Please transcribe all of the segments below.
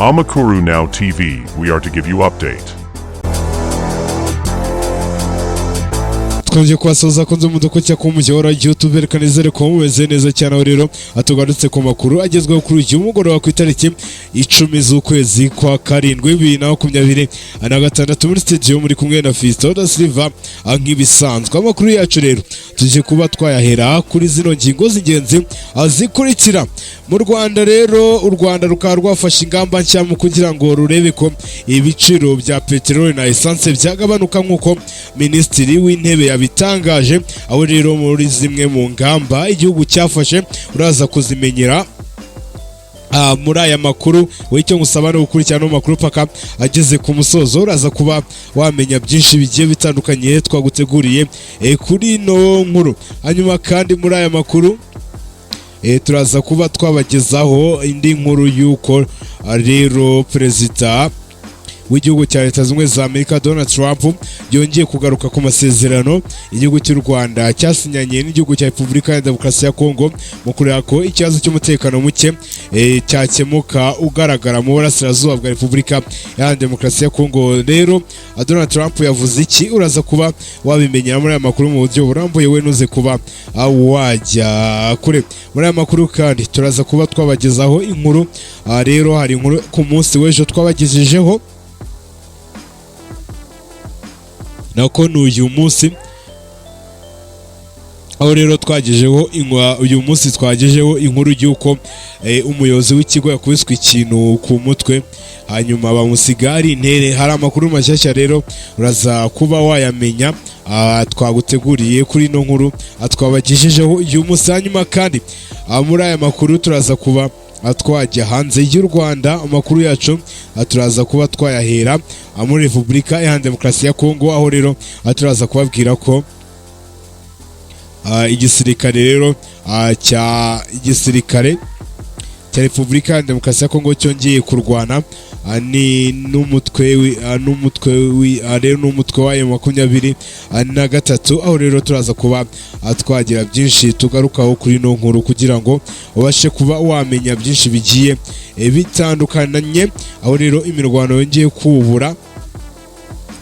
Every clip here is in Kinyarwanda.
Amakuru Now TV, we are to give you update. Twongeye kubasoza ko nzi umuduko cya ku mujyi wa YouTube. Reka nizere ko mumeze neza cyane. Aho rero atugarutse ku makuru agezweho kuri uyu mugoroba ku itariki 10 z'ukwezi kwa karindwi 2026. Muri studio muri kumwe na Fiston da Silva nk'ibisanzwe. Amakuru yacu rero tuje kuba twayahera kuri zino ngingo z'ingenzi zikurikira. Mu Rwanda rero, u Rwanda rukaba rwafashe ingamba nshya mu kugira ngo rurebe ko ibiciro bya peteroli na essence byagabanuka, nk'uko Minisitiri w'Intebe yabitangaje. Aho rero muri zimwe mu ngamba igihugu cyafashe uraza kuzimenyera muri aya makuru. Wowe icyo ngusaba ni ugukurikirana ano makuru paka ageze ku musozo, uraza kuba wamenya byinshi bigiye bitandukanye twaguteguriye kuri ino nkuru. Hanyuma kandi muri aya makuru turaza kuba twabagezaho indi nkuru y'uko rero Perezida w'igihugu cya Leta Zunze Ubumwe za Amerika Donald Trump yongeye kugaruka ku masezerano igihugu cy'u Rwanda cyasinyanye n'igihugu cya Repubulika ya Demokarasi ya Kongo mu kureba ko ikibazo cy'umutekano muke cyakemuka ugaragara mu burasirazuba bwa Repubulika ya Demokarasi ya Kongo. Rero Donald Trump yavuze iki? Uraza kuba wabimenyera muri aya makuru mu buryo burambuye, we nuze kuba wajya kure. Muri aya makuru kandi turaza kuba twabagezaho inkuru. Rero hari inkuru ku munsi w'ejo twabagejejeho, nako ni uyu munsi, aho rero twagejeho uyu munsi twagejeho inkuru y'uko umuyobozi w'ikigo yakubiswe ikintu ku mutwe, hanyuma bamusiga ari intere. Hari amakuru mashyashya rero, uraza kuba wayamenya, twaguteguriye kuri ino nkuru twabagejejeho uyu munsi. Hanyuma kandi muri aya makuru turaza kuba twajya hanze y'u Rwanda. Amakuru yacu turaza kuba twayahera muri Repubulika Iharanira Demokarasi ya Kongo, aho rero turaza kubabwira ko igisirikare rero cya igisirikare cya Repubulika ya Demokarasi ya Kongo cyongeye kurwana ni n'umutwe n'umutwe rero n'umutwe wa M23. Aho rero turaza kuba twagira byinshi tugarukaho kuri ino nkuru kugira ngo ubashe kuba wamenya byinshi bigiye bitandukanye. Aho rero imirwano yongeye kubura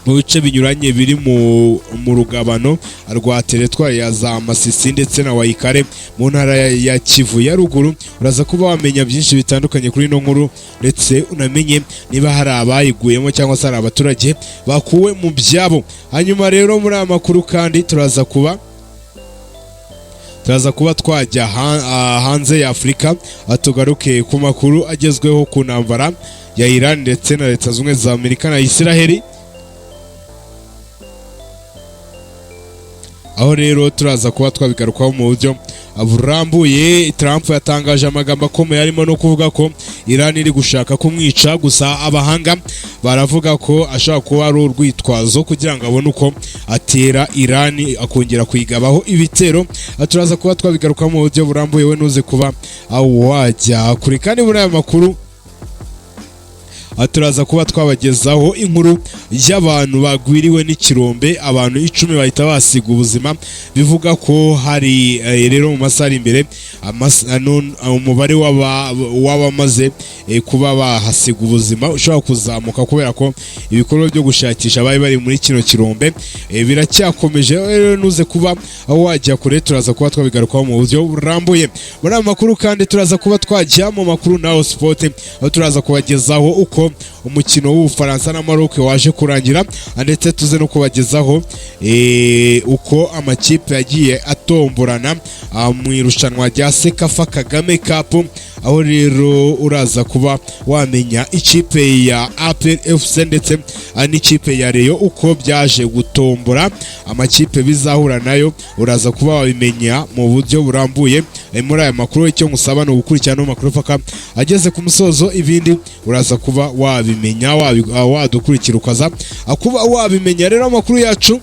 mu bice binyuranye biri mu rugabano rwa teritwari ya za Masisi ndetse na Walikale mu ntara ya Kivu ya Ruguru. Uraza kuba wamenya byinshi bitandukanye kuri ino nkuru, ndetse unamenye niba hari abayiguyemo cyangwa se hari abaturage bakuwe mu byabo. Hanyuma rero muri aya makuru kandi turaza kuba twajya hanze ya Afurika, tugaruke ku makuru agezweho ku ntambara ya Iran ndetse na Leta Zunze Ubumwe za Amerika na Isiraheli. Aho rero turaza kuba twabigarukaho mu buryo burambuye. Trump yatangaje amagambo akomeye arimo no kuvuga ko Iran iri gushaka kumwica, gusa abahanga baravuga ko ashobora kuba ari urwitwazo kugira ngo abone uko atera Iran akongera kuyigabaho ibitero. Turaza kuba twabigarukaho mu buryo burambuye, we nuze kuba wajya kure. Kandi muri aya makuru turaza kuba twabagezaho inkuru y'abantu bagwiriwe n'ikirombe, abantu 10 bahita basiga ubuzima. Bivuga ko hari rero mu masaha ari imbere umubare w'abamaze kuba bahasiga ubuzima ushobora kuzamuka, kubera ko ibikorwa byo gushakisha abari bari muri kino kirombe biracyakomeje. Rero nuze kuba aho wajya kure, turaza kuba twabigarukaho mu buryo burambuye. Muri aya makuru kandi turaza kuba twajya mu makuru naho sport, aho turaza kubagezaho uko umukino w'Ubufaransa na Maroc waje kurangira, ndetse tuze no kubagezaho uko amakipe yagiye atomborana mu irushanwa rya CECAFA Kagame Cup. Aho rero uraza kuba wamenya ikipe ya APR FC ndetse n'ikipe ya Rayon uko byaje gutombora, amakipe bizahura nayo uraza kuba wabimenya mu buryo burambuye muri aya makuru. Icyo ngusaba ni ugukurikirana ano makuru paka ageze ku musozo, ibindi uraza kuba wabimenya, wadukurikira ukaza kuba wabimenya. Rero amakuru yacu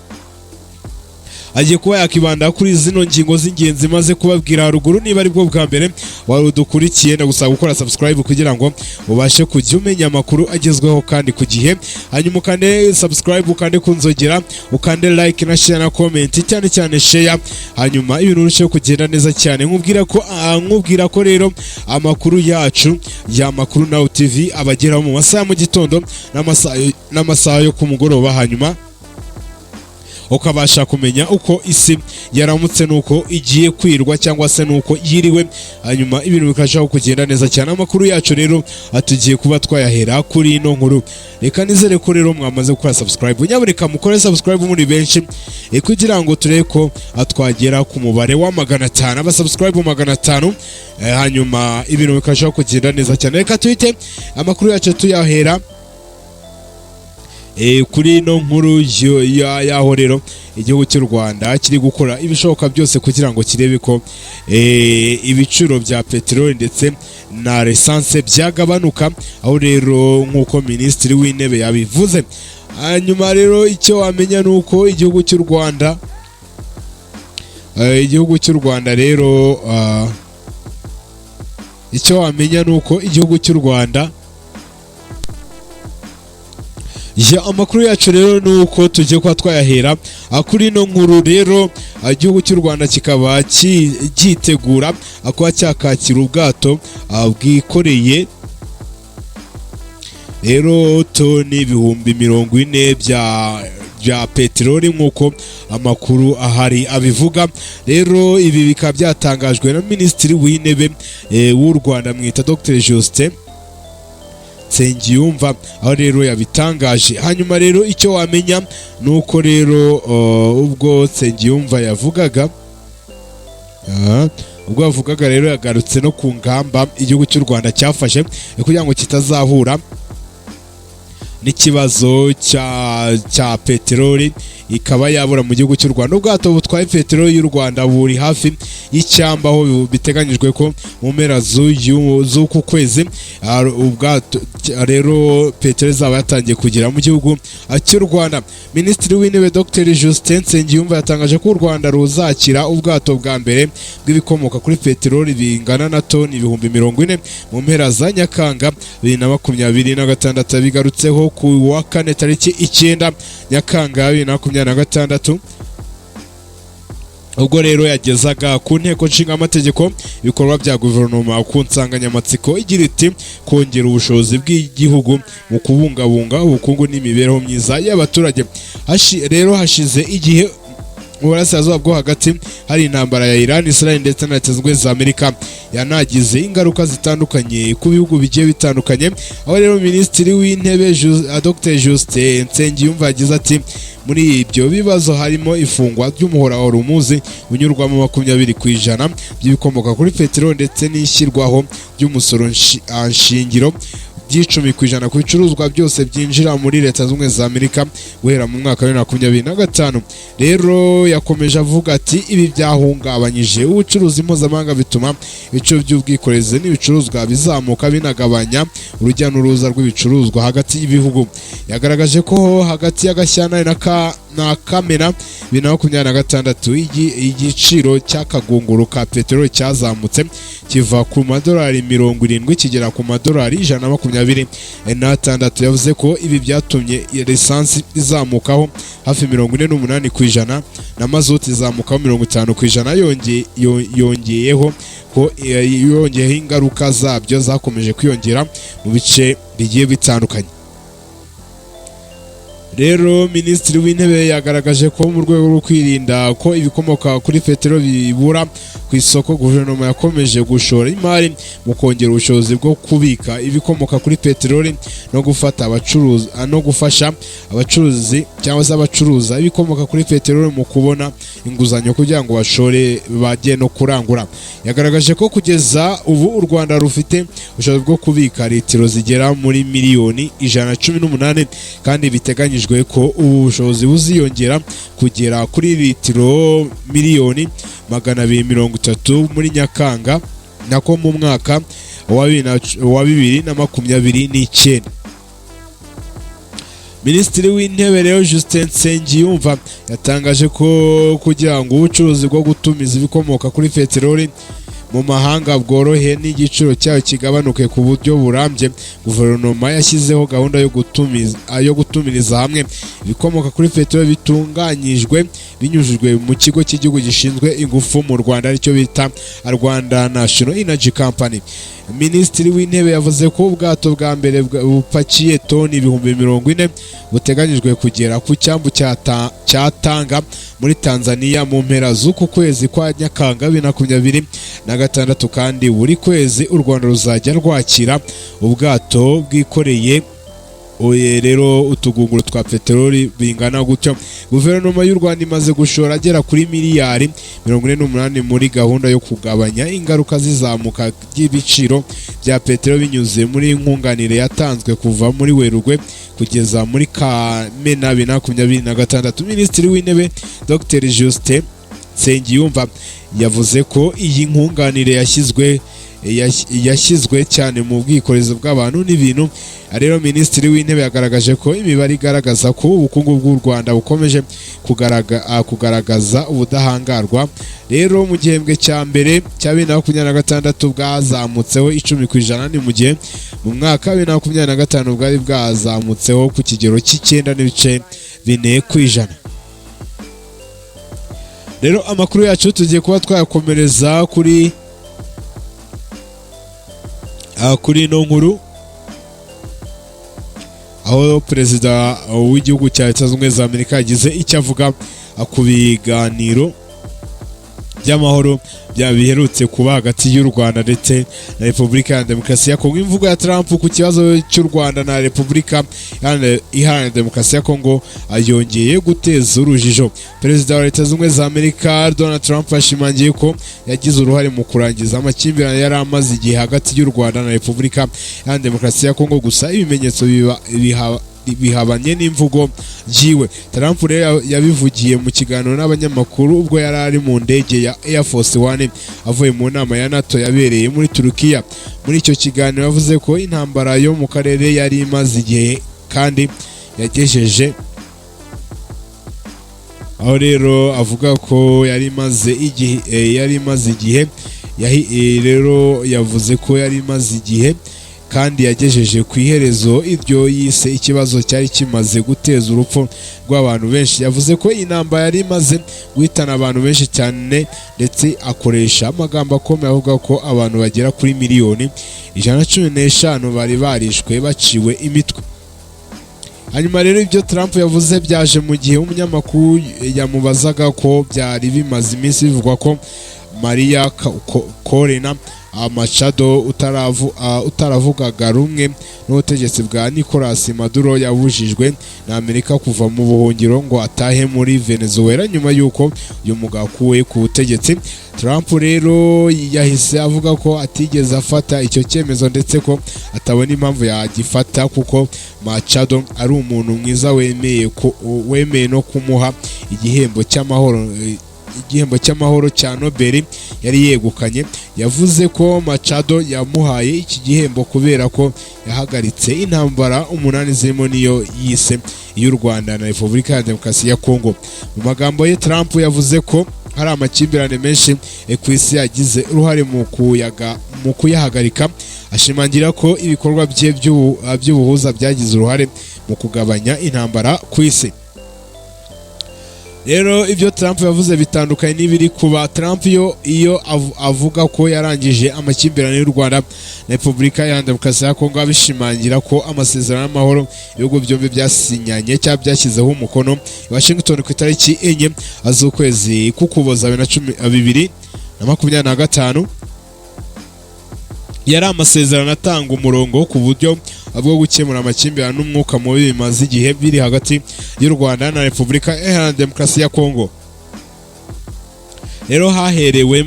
agiye kuba yakibanda kuri zino ngingo z'ingenzi maze kubabwira haruguru. Niba ari bwo bwa mbere wari udukurikiye, ndagusaba gukora subscribe kugira ngo ubashe kujya umenya amakuru agezweho kandi ku gihe. Hanyuma ukande subscribe, ukande ku nzogera, ukande like na share na comment, cyane cyane share, hanyuma ibintu birusheho kugenda neza cyane. Nkubwira ko rero amakuru yacu ya Makuru Now TV abageraho mu masaha ya mu gitondo n'amasaha yo ku mugoroba, hanyuma ukabasha kumenya uko isi yaramutse nuko igiye kwirwa cyangwa se nuko yiriwe, hanyuma ibintu bikarushaho kugenda neza cyane. Amakuru yacu rero tugiye kuba twayahera kuri ino nkuru. Reka nizere ko rero mwamaze gukora subscribe. Nyabuneka mukore subscribe muri benshi, kugira ngo turebe ko twagera ku mubare wa 500, aba subscribe 500, hanyuma ibintu bikarushaho kugenda neza cyane. Reka tuhite amakuru yacu tuyahera kuri ino nkuru y'aho rero igihugu cy'u Rwanda kiri gukora ibishoboka byose kugira ngo kirebe ko ibiciro bya peteroli ndetse na lisansi byagabanuka, aho rero nk'uko Minisitiri w'Intebe yabivuze. Hanyuma rero icyo wamenya ni uko igihugu cy'u Rwanda rero, icyo wamenya ni uko igihugu cy'u Rwanda ya amakuru yacu rero ni uko tugiye kuba twayahera kuri ino nkuru rero. Igihugu cy'u Rwanda kikaba cyitegura kuba cyakakira ubwato bwikoreye rero toni 40,000 bya peteroli, nk'uko amakuru ahari abivuga. Rero ibi bikaba byatangajwe na Minisitiri w'Intebe w'u Rwanda mwita Dr Justin Nsengiyumva, aho rero yabitangaje. Hanyuma rero icyo wamenya ni uko rero ubwo Nsengiyumva yavugaga, ubwo yavugaga rero, yagarutse no ku ngamba igihugu cy'u Rwanda cyafashe kugira ngo kitazahura n'ikibazo cya peteroli ikaba yabura mu gihugu cy'u Rwanda. Ubwato butwaye peteroli y'u Rwanda buri hafi y'icyambu, aho biteganyijwe ko mu mpera z'uku kwezi ubwato rero peteroli izaba yatangiye kugera mu gihugu cy'u Rwanda. Minisitiri w'Intebe Dr Justin Nsengiyumva yatangaje ko u Rwanda ruzakira ubwato bwa mbere bw'ibikomoka kuri peteroli bingana na toni 40,000 mu mpera za Nyakanga 2026. Bigarutseho ku wa kane tariki 9 Nyakanga 2026, ubwo rero yagezaga ku Nteko Nshingamategeko ibikorwa bya guverinoma ku nsanganyamatsiko igira iti: "Kongera ubushobozi bw'igihugu mu kubungabunga ubukungu n'imibereho myiza y'abaturage." Rero hashize igihe mu Burasirazuba bwo Hagati hari intambara ya Iran, Israel ndetse na Leta Zunze Ubumwe za Amerika, yanagize ingaruka zitandukanye ku bihugu bigiye bitandukanye, aho rero Minisitiri w'Intebe Dr Justin Nsengiyumva yagize ati: "Muri ibyo bibazo harimo ifungwa ry'umuhora wa Hormuz unyurwamo 20% by'ibikomoka kuri peteroli, ndetse n'ishyirwaho ry'umusoro nshingiro by'10% ku bicuruzwa byose byinjira muri Leta Zunze Ubumwe za Amerika guhera mu mwaka wa 2025." Rero yakomeje avuga ati: "Ibi byahungabanyije ubucuruzi mpuzamahanga, bituma ibiciro by'ubwikorezi n'ibicuruzwa bizamuka, binagabanya urujya n'uruza rw'ibicuruzwa hagati y'ibihugu." Yagaragaje ko hagati ya Gashyantare na Kamena 2026 igiciro cy'akagunguru ka peteroli cyazamutse kiva ku madolari 70 kigera ku madolari 126. Yavuze ko ibi byatumye lisansi izamukaho hafi 48% na mazuti izamukaho 50%. Yongeyeho ko yongeyeho ingaruka zabyo zakomeje kwiyongera mu bice bigiye bitandukanye. Rero Minisitiri w'Intebe yagaragaje ko mu rwego rwo kwirinda ko ibikomoka kuri peteroli bibura ku isoko, guverinoma yakomeje gushora imari mu kongera ubushobozi bwo kubika ibikomoka kuri peteroli no gufata abacuruzi no gufasha abacuruzi cyangwa se abacuruza ibikomoka kuri peteroli mu kubona inguzanyo kugira ngo bashore bajye no kurangura. Yagaragaje ko kugeza ubu u Rwanda rufite ubushobozi bwo kubika litiro zigera muri miliyoni 118, kandi biteganyijwe ko ubu bushobozi buziyongera kugera kuri litiro miliyoni 230 muri Nyakanga, nako mu mwaka wa 2029. Minisitiri w'Intebe rero, Justin Nsengiyumva, yatangaje ko kugira ngo ubucuruzi bwo gutumiza ibikomoka kuri peteroli mu mahanga bworohe n'igiciro cyayo kigabanuke ku buryo burambye, guverinoma yashyizeho gahunda yo gutumiriza hamwe ibikomoka kuri peteroli bitunganyijwe binyujijwe mu kigo cy'igihugu gishinzwe ingufu mu Rwanda, aricyo bita Rwanda National Energy Company. Minisitiri w'Intebe yavuze ko ubwato bwa mbere bupakiye toni 40,000 buteganyijwe kugera ku cyambu cya Tanga muri Tanzania mu mpera z'uku kwezi kwa Nyakanga 2026, kandi buri kwezi u Rwanda ruzajya rwakira ubwato bwikoreye oye rero utugunguru twa peteroli bingana gutyo. Guverinoma y'u Rwanda imaze gushora agera kuri miliyari 48 muri gahunda yo kugabanya ingaruka z'izamuka ry'ibiciro bya peteroli binyuze muri nkunganire yatanzwe kuva muri Werurwe kugeza muri Kamena 2026. Minisitiri w'Intebe Dr Justin Nsengiyumva yavuze ko iyi nkunganire yashyizwe cyane mu bwikorezi bw'abantu n'ibintu. Rero Minisitiri w'Intebe yagaragaje ko imibare igaragaza ko ubukungu bw'u Rwanda bukomeje kugaragaza ubudahangarwa. Rero mu gihembwe cya mbere cya 2026 bwazamutseho 10%, ni mu gihe mu mwaka wa 2025 bwari bwazamutseho ku kigero cy'9.4%. Rero amakuru yacu tugiye kuba twayakomereza kuri ino nkuru, aho perezida w'igihugu cya Leta Zunze Ubumwe za Amerika yagize icyo avuga ku biganiro by'amahoro bya biherutse kuba hagati y'u Rwanda ndetse na Repubulika ya Demokarasi ya Kongo. Imvugo ya Trump ku kibazo cy'u Rwanda na Repubulika Iharanira Demokarasi ya Kongo yongeye guteza urujijo. Perezida wa Leta Zunze Ubumwe za Amerika Donald Trump yashimangiye ko yagize uruhare mu kurangiza amakimbirane yari amaze igihe hagati y'u Rwanda na Repubulika Iharanira Demokarasi ya Kongo, gusa ibimenyetso bihabanye n'imvugo yiwe. Trump rero yabivugiye mu kiganiro n'abanyamakuru ubwo yari ari mu ndege ya Air Force One avuye mu nama ya NATO yabereye muri Turukiya. Muri icyo kiganiro yavuze ko intambara yo mu karere yari imaze igihe kandi yagejeje aho, rero avuga ko yari imaze igihe rero yavuze ko yari imaze igihe kandi yagejeje ku iherezo iryo yise ikibazo cyari kimaze guteza urupfu rw'abantu benshi. Yavuze ko intambara yari imaze guhitana abantu benshi cyane, ndetse akoresha amagambo akomeye avuga ko abantu bagera kuri miliyoni 115 bari barishwe baciwe imitwe. Hanyuma rero ibyo Trump yavuze byaje mu gihe umunyamakuru yamubazaga ko byari bimaze iminsi bivugwa ko Maria Corina Machado utaravugaga rumwe n'ubutegetsi bwa Nicolas Maduro yabujijwe na Amerika kuva mu buhungiro ngo atahe muri Venezuela nyuma y'uko uyu mugabo akuwe ku butegetsi. Trump rero yahise avuga ko atigeze afata icyo cyemezo, ndetse ko atabona impamvu yagifata kuko Machado ari umuntu mwiza wemeye no kumuha igihembo cy'amahoro cya Nobel yari yegukanye. Yavuze ko Machado yamuhaye iki gihembo kubera ko yahagaritse intambara umunani zirimo n'iyo yise iy'u Rwanda na Repubulika ya Demokarasi ya Kongo. Mu magambo ye, Trump yavuze ko hari amakimbirane menshi ku isi yagize uruhare mu kuyahagarika, ashimangira ko ibikorwa bye by'ubuhuza byagize uruhare mu kugabanya intambara ku isi. Rero ibyo Trump yavuze bitandukanye n'ibiri kuba. Trump yo iyo avuga ko yarangije amakimbirane y'u Rwanda na Repubulika ya Demokarasi ya Kongo, abishimangira ko amasezerano y'amahoro ibihugu byombi byasinyanye cyangwa byashyizeho umukono i Washington ku itariki 4 z'ukwezi k'Ukuboza 2025 yari amasezerano atanga umurongo ku buryo bwo gukemura amakimbirane n'umwuka mubi bimaze igihe biri hagati y'u Rwanda na Repubulika Iharanira Demokarasi ya Kongo. Rero haherewe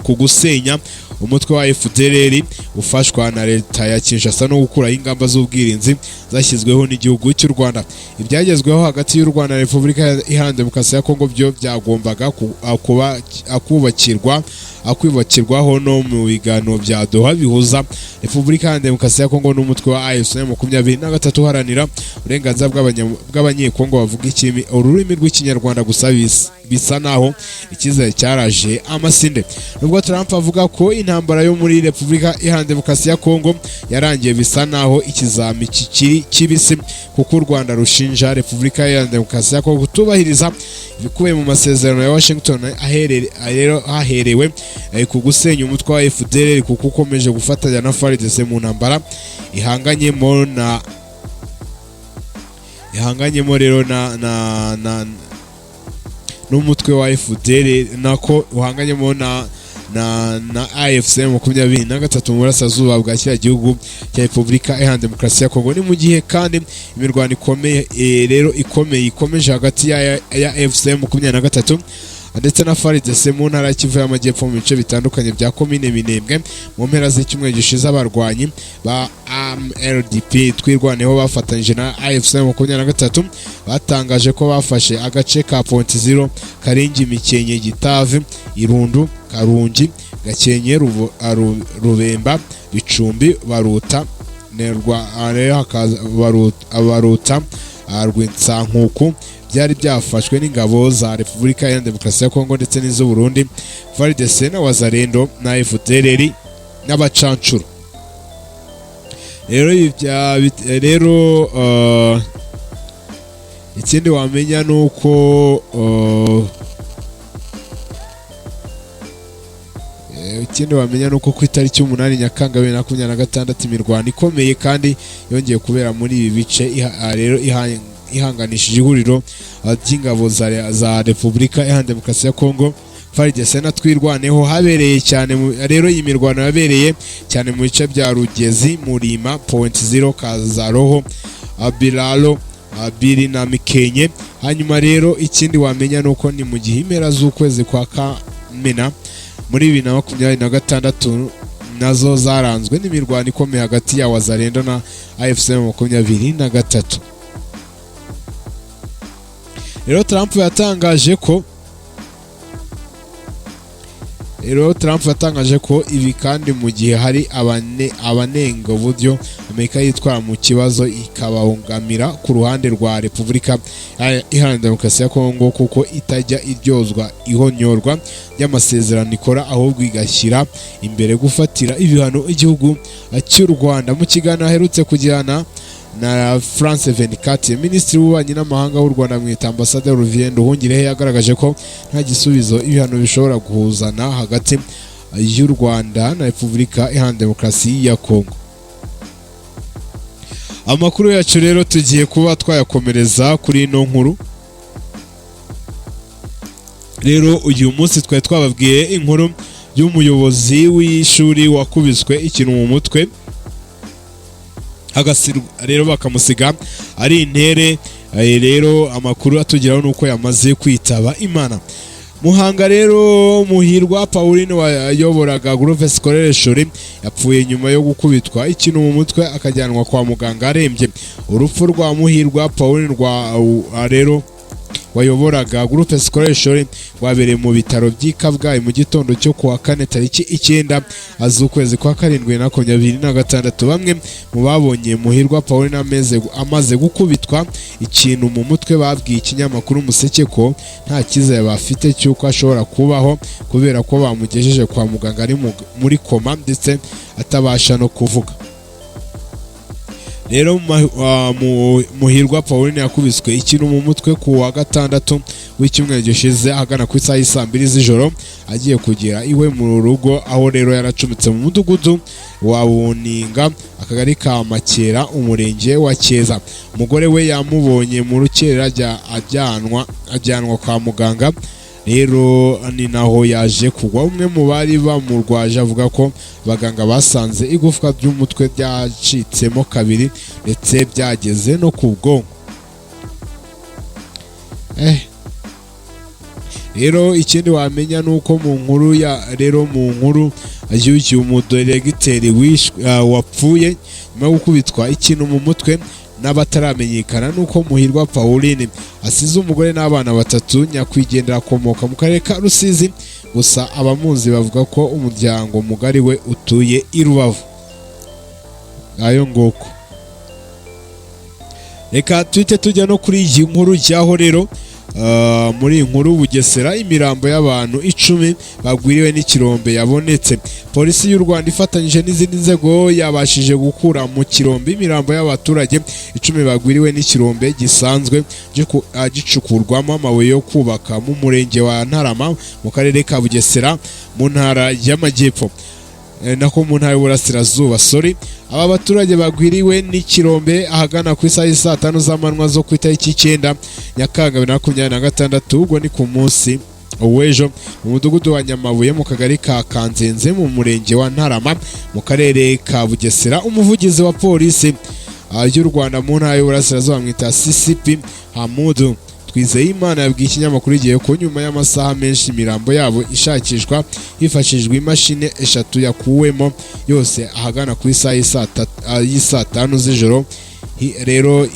ku gusenya umutwe wa FDLR ufashwa na leta ya Kinshasa no gukuraho ingamba z'ubwirinzi zashyizweho n'igihugu cy'u Rwanda. Ibyagezweho hagati y'u Rwanda na Repubulika Iharanira Demokarasi ya Kongo byo byagombaga kubakirwaho no mu biganiro bya Doha bihuza Repubulika Iharanira Demokarasi ya Kongo n'umutwe wa AFC 23 uharanira. uburenganzira bw'Abanyekongo bavuga ururimi rw'Ikinyarwanda gusa bisa naho icyizere cyaraje amasinde. Nubwo Trump avuga ko intambara yo muri Repubulika Iharanira Demokarasi ya Kongo yarangiye, bisa naho ikizami kikiri kibisi, kuko u Rwanda rushinja Repubulika Iharanira Demokarasi ya Kongo kutubahiriza ibikubiye mu masezerano ya Washington, rero haherewe ku gusenya umutwe wa FDLR, kuko ukomeje gufatanya na FARDC mu ntambara ihanganyemo rero na n'umutwe wa FDL, nako uhanganyemo na AFC 23 mu burasirazuba bwa kiriya gihugu cya Repubulika Iharanira Demokarasi ya Kongo. Ni mu gihe kandi imirwano ikomeye rero ikomeye ikomeje hagati ya AFC 23 ndetse na FARDC mu ntara ya Kivu y'Amajyepfo, mu bice bitandukanye bya komine Minembwe. Mu mpera z'icyumweru gishize, abarwanyi ba MRDP Twirwaneho bafatanyije na AFC 23 batangaje ko bafashe agace ka Point Zero, Karingi, Mikenke, Gitave, Irundu, Karungi, Gakenke, Rubemba, Bicumbi, Baruta, Nerwa, rero hakaza Baruta, Rwitsankuku, byari byafashwe n'ingabo za Repubulika Iharanira Demokarasi ya Kongo ndetse n'iz'u Burundi, FARDC na Wazalendo na FDLR n'abacancuro. Rero ibi rero ikindi wamenya ni uko ku itariki 8 Nyakanga 2026 imirwano ikomeye kandi yongeye kubera muri ibi bice, rero ihanganishije ihuriro ry'ingabo za Repubulika Iharanira Demokarasi ya Kongo, FARDC na Twirwaneho. Habereye cyane rero iyi mirwano yabereye cyane mu bice bya Rugezi, Murima, Point Zero, Kazaroho, Biraro, Biri na Mikenke. Hanyuma rero ikindi wamenya ni uko ni mu gihe impera z'ukwezi kwa Kamena muri 2026 nazo zaranzwe n'imirwano ikomeye hagati ya Wazalendo na AFC 23. Rero Trump yatangaje ko ibi kandi mu gihe hari abanenga uburyo Amerika yitwara mu kibazo, ikabahungamira ku ruhande rwa Repubulika Iharanira Demokarasi ya Kongo, kuko itajya iryozwa ihonyorwa ry'amasezerano ikora, ahubwo igashyira imbere gufatira ibihano igihugu cy'u Rwanda. Mu kiganiro aherutse kugirana na France 24, Minisitiri w'Ububanyi n'Amahanga w'u Rwanda mwita Ambassadeur Olivier Nduhungirehe yagaragaje ko nta gisubizo ibihano bishobora guhuzana hagati y'u Rwanda na Repubulika Iharanira Demokarasi ya Kongo. Amakuru yacu rero tugiye kuba twayakomereza kuri ino nkuru. Rero uyu munsi twari twababwiye inkuru y'umuyobozi w'ishuri wakubiswe ikintu mu mutwe, rero bakamusiga ari intere. Rero amakuru atugeraho nuko yamaze kwitaba Imana. Muhanga rero, Muhirwa Pauline wayoboraga Groupe Scolaire Shuri yapfuye nyuma yo gukubitwa ikintu mu mutwe, akajyanwa kwa muganga arembye. Urupfu rwa Muhirwa Pauline rwa rero wayoboraga Groupe Scolaire Shuri rwabereye mu bitaro by'i Kabgayi mu gitondo cyo kuwa kane tariki 9 z'ukwezi kwa karindwi na 2026. Bamwe mu babonye Muhirwa Pauline amaze gukubitwa ikintu mu mutwe babwiye ikinyamakuru Umuseke ko nta cyizere bafite cy'uko ashobora kubaho, kubera ko bamugejeje kwa muganga ari muri koma ndetse atabasha no kuvuga. Rero Muhirwa Pauline yakubiswe ikintu mu mutwe ku wa gatandatu w'icyumweru gishize, ahagana ku isaha y'i 2:00 z'ijoro, agiye kugera iwe mu rugo, aho rero yaracumbitse mu mudugudu wa Buninga, akagari ka Makera, umurenge wa Cyeza. Umugore we yamubonye mu rukerera ajyanwa kwa muganga, rero ni naho yaje kugwa. Umwe mu bari bamurwaje avuga ko abaganga basanze igufwa ry'umutwe ryacitsemo kabiri ndetse byageze no ku bwonko. Rero ikindi wamenya ni uko mu nkuru ya rero mu nkuru y'uyu mudiregiteri wapfuye nyuma yo gukubitwa ikintu mu mutwe n'abataramenyekana, nuko Muhirwa Pauline asize umugore n'abana batatu. Nyakwigendera akomoka mu karere ka Rusizi, gusa abamuzi bavuga ko umuryango mugari we utuye i Rubavu. Ngayo nguko. Reka tuhite tujya no kuri iyi nkuru y'aho rero muri iyi nkuru, Bugesera, imirambo y'abantu 10 bagwiriwe n'ikirombe yabonetse. Polisi y'u Rwanda ifatanyije n'izindi nzego yabashije gukura mu kirombe imirambo y'abaturage 10 bagwiriwe n'ikirombe gisanzwe gicukurwamo amabuye yo kubaka mu murenge wa Ntarama mu karere ka Bugesera mu ntara y'Amajyepfo, nako mu ntara y'Uburasirazuba, sorry. Aba baturage bagwiriwe n'ikirombe ahagana ku isaha y'i 5 z'amanywa zo ku itariki 9 Nyakanga 2026, ubwo ni ku munsi w'ejo, mu mudugudu wa Nyamabuye mu kagari ka Kanzenze mu murenge wa Ntarama mu karere ka Bugesera. Umuvugizi wa polisi y'u Rwanda mu ntara y'Uburasirazuba, mwita CCP Hamudu Twizeyimana, yabwiye ikinyamakuru Igihe ko nyuma y'amasaha menshi imirambo yabo ishakishwa hifashishijwe imashini eshatu, yakuwemo yose ahagana ku isaha y'i 5 z'ijoro. Rero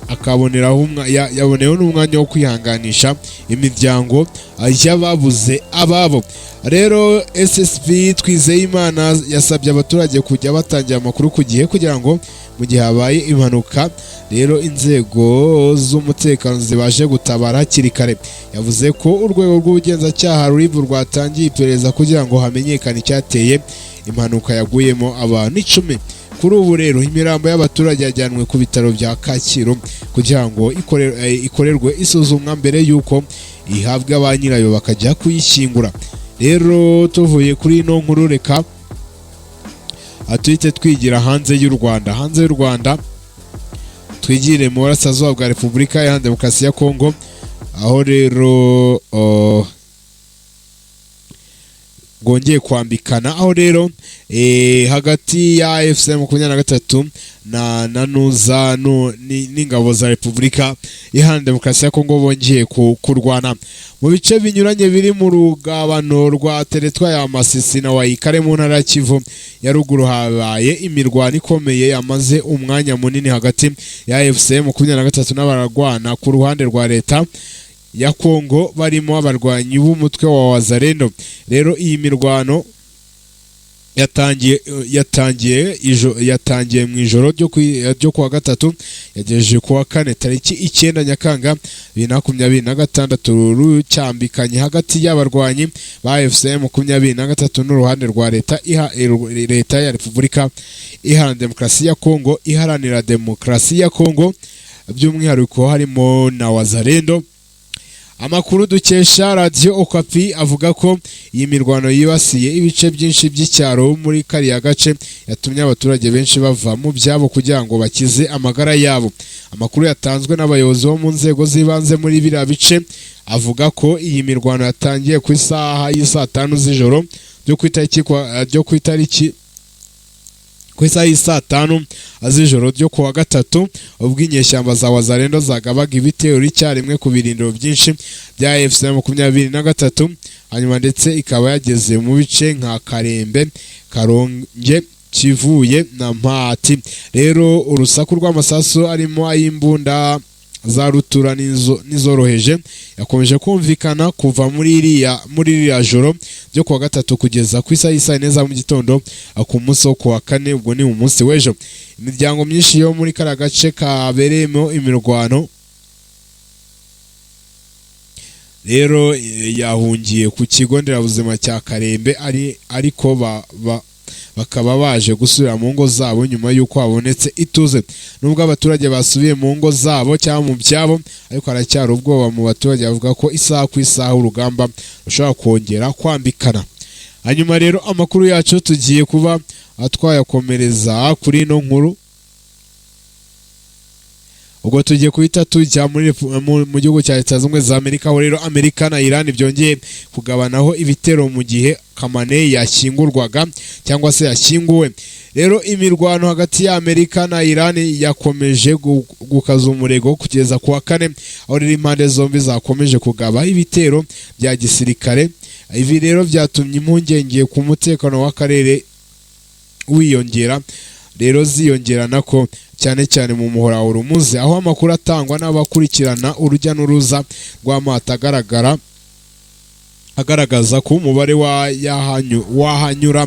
akaboneraho yaboneyeho n'umwanya wo kwihanganisha imiryango y'ababuze ababo. Rero SSP Twizeyimana yasabye abaturage kujya batangira amakuru ku gihe kugira ngo mu gihe habaye impanuka rero inzego z'umutekano zibashe gutabara hakiri kare. Yavuze ko urwego rw'ubugenzacyaha RIB rwatangiye iperereza kugira ngo hamenyekane icyateye impanuka yaguyemo abantu 10. Kuri ubu rero imirambo y'abaturage yajyanwe ku bitaro bya Kacyiru kugira ngo ikorerwe isuzumwa mbere y'uko ihabwa ba nyirayo bakajya kuyishyingura. Rero tuvuye kuri ino nkuru, reka tuhite twigira hanze y'u Rwanda. Hanze y'u Rwanda twigire mu burasirazuba bwa Repubulika Iharanira Demokarasi ya Kongo, aho rero bwongeye kwambikana, aho rero hagati ya AFC 23 na nuza n'ingabo za Repubulika Iharanira Demokarasi ya Kongo bongeye kurwana mu bice binyuranye biri mu rugabano rwa teritwari ya Masisi na Walikale mu ntara ya Kivu ya Ruguru. Habaye imirwano ikomeye yamaze umwanya munini hagati ya AFC 23 n'abarwana ku ruhande rwa leta ya Kongo barimo abarwanyi b'umutwe wa Wazalendo. Rero iyi mirwano yatangiye mu ijoro ryo kuwa gatatu yagejeje kuwa kane tariki 9 Nyakanga 2026, rucyambikanye hagati y'abarwanyi ba AFC 23 n'uruhande rwa leta ya Repubulika Iharanira Demokarasi ya Kongo, iharanira demokarasi ya Kongo by'umwihariko harimo na Wazalendo. Amakuru dukesha Radiyo Okapi avuga ko iyi mirwano yibasiye ibice byinshi by'icyaro muri kariya gace, yatumye abaturage benshi bava mu byabo kugira ngo bakize amagara yabo. Amakuru yatanzwe n'abayobozi bo mu nzego z'ibanze muri biriya bice avuga ko iyi mirwano yatangiye ku isaha y'i 5 z'ijoro ryo ku itariki, ku isaha y'i 5 z'ijoro ryo kuwa gatatu, ubwo inyeshyamba za Wazalendo zagabaga ibitero icyarimwe ku birindiro byinshi bya AFC 23, hanyuma ndetse ikaba yageze mu bice nka Karembe, Karonge, Kivuye na Mpati. Rero urusaku rw'amasasu arimo ay'imbunda za rutura n'izoroheje yakomeje kumvikana kuva muri iriya joro ryo kuwa gatatu kugeza ku isaha y'i 4 za mu gitondo ku munsi wo kuwa kane, ubwo ni umunsi w'ejo. Imiryango myinshi yo muri kariya gace kabereyemo imirwano rero yahungiye ku kigo nderabuzima cya Karembe, ariko bakaba baje gusubira mu ngo zabo nyuma y'uko habonetse ituze. Nubwo abaturage basubiye mu ngo zabo cyangwa mu byabo, ariko haracyari ubwoba mu baturage bavuga ko isaha ku isaha urugamba rushobora kongera kwambikana. Hanyuma rero amakuru yacu tugiye kuba twayakomereza kuri ino nkuru. Ubwo tugiye guhita tujya mu gihugu cya Leta Zunze Ubumwe za Amerika, aho rero Amerika na Iran byongeye kugabanaho ibitero mu gihe Khamenei yashyingurwaga cyangwa se yashyinguwe. Rero imirwano hagati ya Amerika na Iran yakomeje gukaza umurego kugeza ku wa kane, aho rero impande zombi zakomeje kugaba ibitero bya gisirikare. Ibi rero byatumye impungenge ku mutekano w'akarere wiyongera, rero ziyongera nako cyane cyane mu muhora wa Hormuz, aho amakuru atangwa n'abakurikirana urujya n'uruza rw'amato agaragaza ko umubare w'ahanyura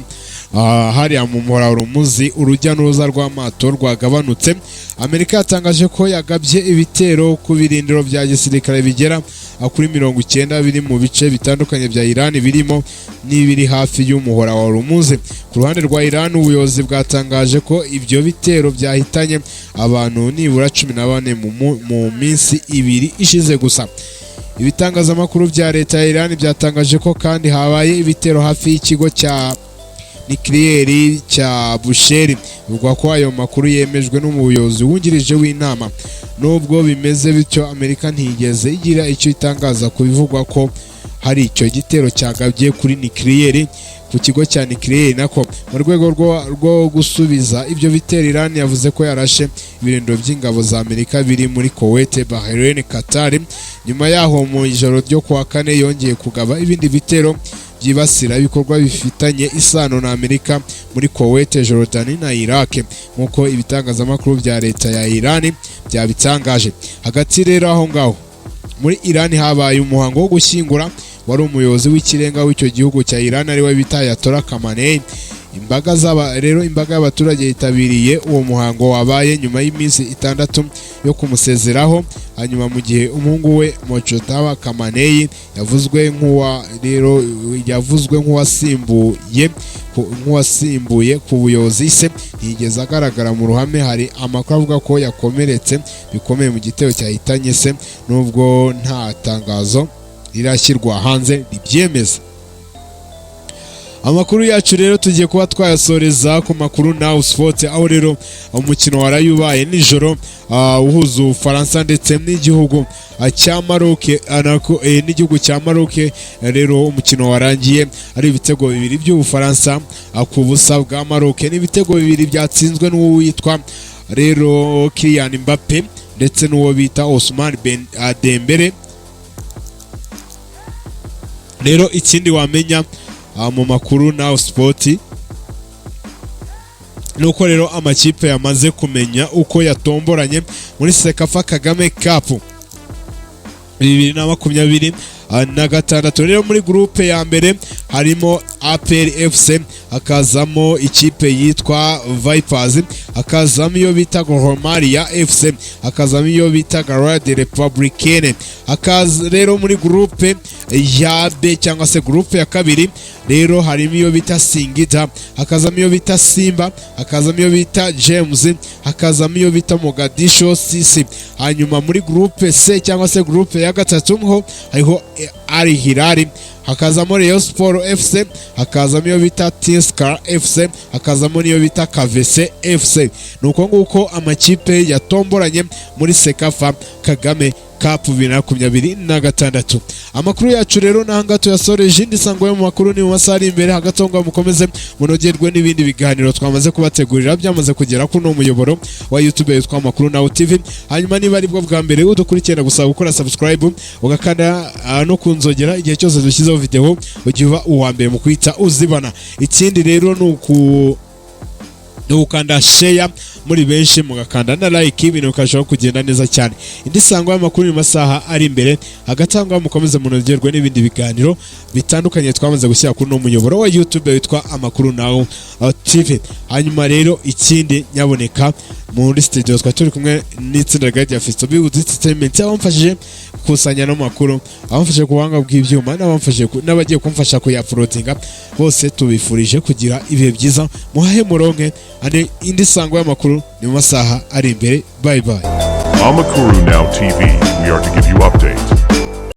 hariya mu muhora Hormuz urujya n'uruza rw'amato rwagabanutse. Amerika yatangaje ko yagabye ibitero ku birindiro bya gisirikare bigera kuri 90 biri mu bice bitandukanye bya Iran, birimo n'ibiri hafi y'umuhora wa Hormuz. Ku ruhande rwa Iran, ubuyobozi bwatangaje ko ibyo bitero byahitanye abantu nibura 14 mu minsi 2 ishize gusa. Ibitangazamakuru bya leta ya Iran byatangaje ko kandi habaye ibitero hafi y'ikigo cya nikiliyeri cya Bushehr. Bivugwa ko ayo makuru yemejwe n'umuyobozi wungirije w'inama. Nubwo bimeze bityo, Amerika ntiyigeze igira icyo itangaza ku bivugwa ko hari icyo gitero cyagabye kuri nikiliyeri, ku kigo cya nikiliyeri nako. Mu rwego rwo gusubiza ibyo bitero, Iran yavuze ko yarashe ibirindiro by'ingabo za Amerika biri muri Kuwait, Bahrain, Qatar. Nyuma yaho, mu ijoro ryo kuwa kane, yongeye kugaba ibindi bitero byibasira ibikorwa bifitanye isano na Amerika muri Kuwait, Jordan na Iraq, nk'uko ibitangazamakuru bya leta ya Iran byabitangaje. Hagati rero aho ngaho muri Iran, habaye umuhango wo gushyingura wari umuyobozi w'ikirenga w'icyo gihugu cya Iran, ariwe bita Ayatollah Khamenei. Imbaga z'aba rero, imbaga y'abaturage yitabiriye uwo muhango wabaye nyuma y'iminsi 6 yo kumusezeraho. Hanyuma mu gihe umuhungu we Mojtaba Khamenei yavuzwe nk'uwa rero yavuzwe nk'uwasimbuye ku buyobozi, se ntiyigeze agaragara mu ruhame. Hari amakuru avuga ko yakomeretse bikomeye mu gitero cyahitanye se, nubwo nta tangazo rirashyirwa hanze ribyemeza. Amakuru yacu rero tugiye kuba twayasoreza ku makuru Now Sport, aho rero umukino waraye ubaye nijoro uhuza Ubufaransa ndetse n'igihugu cya Maroc, n'igihugu cya Maroc. Rero umukino warangiye ari ibitego bibiri by'Ubufaransa ku busa bwa Maroc. N'ibitego bibiri byatsinzwe n'uwo witwa rero Kylian Mbappe ndetse n'uwo bita Ousmane Ben Dembele. Rero ikindi wamenya mu makuru Now Sport nuko rero amakipe yamaze kumenya uko yatomboranye muri CECAFA Kagame Cup 2026. Rero muri groupe ya mbere harimo APR FC, hakazamo ikipe yitwa Vipers, hakazamo iyo bita Gor Mahia FC, hakazamo iyo bita Garde Républicaine. Hakaza rero muri groupe ya B cyangwa se groupe ya kabiri, rero harimo iyo bita Singida, hakazamo iyo bita Simba, hakazamo iyo bita James, hakazamo iyo bita Mogadishu CC. Hanyuma muri groupe C cyangwa se groupe ya gatatu ho hariho Al Hilal, hakazamo Rayon Sport FC, hakazamo iyo bita Tusker FC, hakazamo n'iyo bita Kavese FC. Ni uko nguko amakipe yatomboranye muri CECAFA Kagame Cup 2026. Amakuru yacu rero n'ahangaha tuyasoreje. Indi sango yo mu makuru ni mu masaha ari imbere. Hagati aho ngaho mukomeze munogerwe n'ibindi biganiro twamaze kubategurira byamaze kugera kuri uno muyoboro wa YouTube witwa Amakuru Now TV. Hanyuma niba aribwo bwa mbere udukurikirana, gusaba gukora subscribe, ugakanda no kunzogera. Igihe cyose dushyizeho video ujye uba uwa mbere mu kwita uzibona. Ikindi rero ni ugukanda share muri benshi, mugakanda na like, ibintu bikarushaho kugenda neza cyane. Indi sango y'amakuru mu masaha ari imbere. Hagati aho ngaho mukomeze munogerwe n'ibindi biganiro bitandukanye twamaze gushyira kuri uno muyoboro wa YouTube witwa Amakuru Now TV. Hanyuma rero ikindi, nyaboneka, muri studio twari turi kumwe n'itsinda rya Fisto Big Entertainment, abamfashije gukusanya no makuru, abamfashije ku buhanga bw'ibyuma, n'abamfashije n'abagiye kumfasha kuyauploadinga. Bose tubifurije kugira ibihe byiza, muhahe muronke. Ane indi sango y'amakuru ni mu masaha ari imbere. Bye bye. Amakuru Now TV, we are to give you